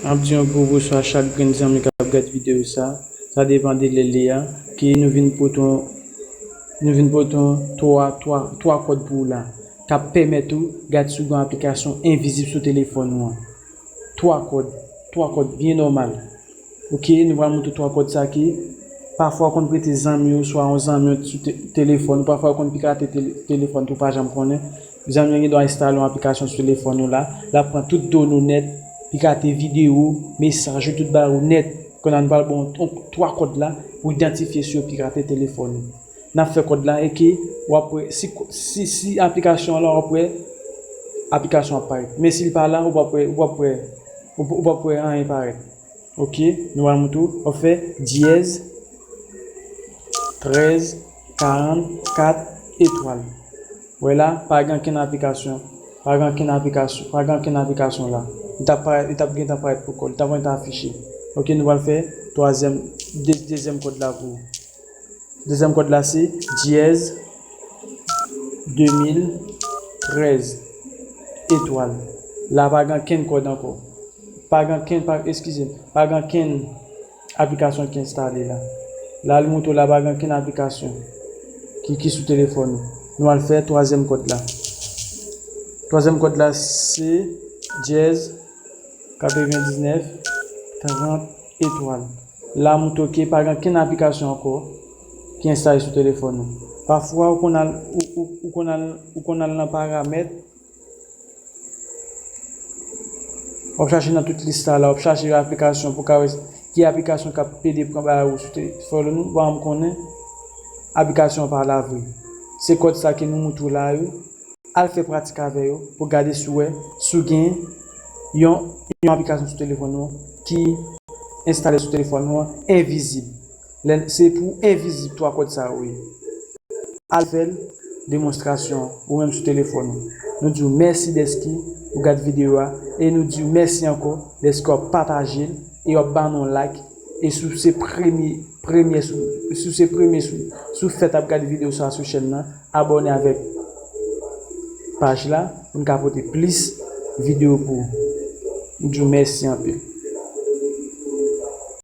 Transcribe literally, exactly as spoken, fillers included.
M ap di yon gwo bonswa a chak grenn zanmi k ap gade videyo sa. Sa depann de lè l ye a, ke nou vin pote yon, nou vin pote yon twa, twa, twa kòd pou ou la, k ap pèmèt ou gade si w gen yon aplikasyon envizib sou telefòn ou an. Twa kòd, twa kòd byen nòmal. Oke, nou pral montre twa kòd sa ki, pafwa w konn prete zanmi w, swa yon zanmi w sou te-, telefòn ou, pafwa w konn pikate tele-, telefòn tou, pa janm konnen. Zanmi w gen dwa enstale yon aplikasyon sou telefòn ou la, l ap pran tout done w nèt, pikate videyo, mesaj ou, tout bagay ou nèt. Kounye a nou pral ba w yon twa kòd la pou idantifye si yo pikate telefòn ou. N ap fè kòd la e ke w ap wè si, si, si aplikasyon an la, w ap wè aplikasyon ap parèt. Men si l pa la, ou p ap wè, ou p ap wè, ou p-, ou p ap wè anyen parèt. Oke, nou pral montre w. W ap fè dyèz trèz karannkat etwal. Wè la, pa gen ankenn aplikasyon. Pa gen ankenn aplikasyon. Pa gen ankenn aplikasyon la. Li t ap parèt, li t ap gentan parèt pou kò l. Li t ap gentan afiche. Oke, nou pral fè twazyèm, de-, dezyèm kòd la pou ou. Dezyèm kòd la se dyèz de mil trèz etwal. La pa gen ankenn kòd ankò. Pa gen ankenn, pa, eskize m, pa gen ankenn aplikasyon ki enstale la. La li montre w la pa gen ankenn aplikasyon ki, ki sou telefòn ou. Nou al fè twazyèm kòd la. Twazyèm kòd la se dyèz katrevendiznèf trant etwal. La montre w ke pa gen ankenn aplikasyon ankò ki enstale sou telefòn ou. Pafwa ou konn al, ou, ou, ou konn al, ou konn al nan paramèt, w ap chache nan tout lis sa la, w ap chache aplikasyon pou ka wè ki aplikasyon k ap pede pran bagay ou sou telefòn ou, ou pa janm konnen aplikasyon an pa la vre. Se kòd sa ke nou montre w la yo, al fè pratik avè yo pou gade si w wè, si w gen yon, yon aplikasyon sou telefòn ou ki enstale sou telefòn ou an envizib. Lè, se pou envizib twa kòd sa yo ye. Al fè l demonstrasyon ou menm sou telefòn ou. Nou di w mèsi dèske ou gade videyo a e nou di w mèsi ankò dèske w ap pataje l e w ap ba nou like. E si w se premye, premye sou, si w se premye sou, si w fèt ap gade videyo sa sou chèn nan, abòne avèk paj la pou n ka pote plis videyo pou ou. M di w mèsi anpil.